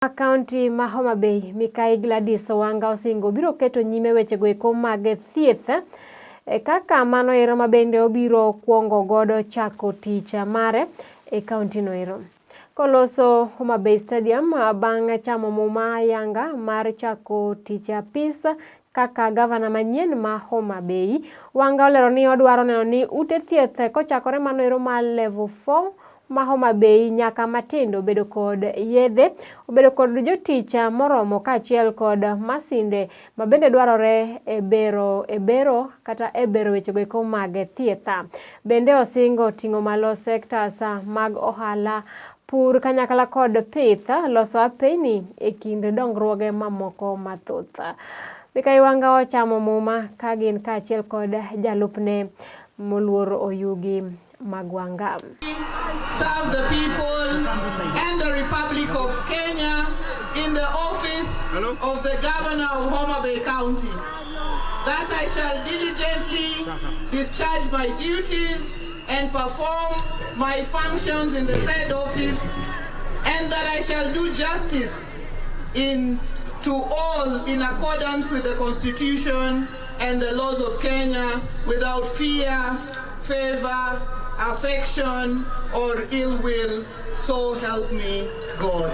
Kaunti ma Homa Bay, Mikai Gladys Wanga osingo biro keto nyime wechego eko mag thieth kaka mano ero ma bende obiro kwongo godo chako tich mare e kaunti no ero. Koloso Homa Bay Stadium bang' chamo muma yanga mar chako tich apis kaka gavana manyien ma Homa Bay, Wanga olero ni odwaro neno ni ute thieth kochakore mano ero mar level 4 ma Homa Bay nyaka matindo obedo kod yedhe, obedo kod jotich moromo kaachiel kod masinde ma bende dwarore e bero kata e bero wechego eko mag thieth. Bende osingo ting'o malo sectors mag ohala, pur kanyakla kod pith, loso apeyni e kind dongruoge mamoko mathoth. Mikai Wanga ochamo muma ka gin kaachiel kod jalupne moluor Oyugi Magwanga. Serve the people and the Republic of Kenya in the office of the Governor of Homa Bay County. That I shall diligently discharge my duties and perform my functions in the said office, and that I shall do justice to all in accordance with the Constitution and the laws of Kenya without fear, favor, affection, or ill will. So help me God.